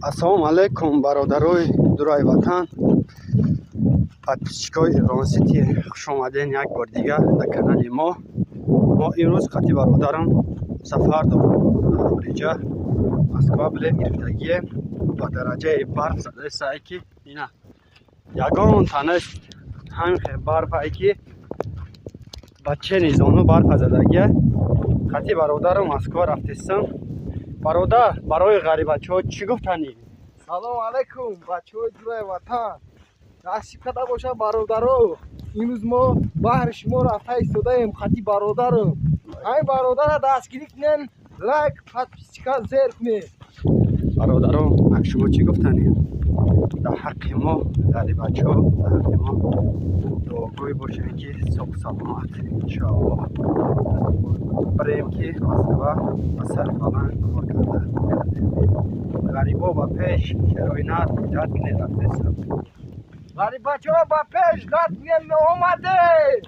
Ассалому алайкум, бародарои дураи ватан, подписчикои Ирон Сити, хушомаден як бор дига дар канали мо. Мо имрӯз қати бародарам сафар дорем хориҷа, Москва. Билет гирифтагием. Ба дараҷаи барф задаисае, ки ина ягон танаш ҳамин хел барфае, ки ба чени зону барфа задагия. Қати бародарам Москва рафтистам. Бародар, барои ғарибачаҳо чӣ гуфтанӣ? Салом алайкум, бачаҳои ҷураи ватан, насиб карда бошад, бародаро. Имрӯз мо баҳри шумо рафта истодаем хати бародарам. Ҳамин бародара дастгирӣ кунен, лайк, подписка зер кунед. Бародаро, ак шумо чӣ гуфтанӣ? Дар ҳаққи мо, ғарибачаҳо, дар ҳаққи мо дуогӯй бошед, ки соҳу саломат, иншоаллоҳ, барем, ки Москва ба сари баланд кор карда. Ғарибо ба пеш, шерои нар ҳуҷҷат кунед, рафтесам. Ғарибачаҳо, ба пеш, дад кунем, омадем.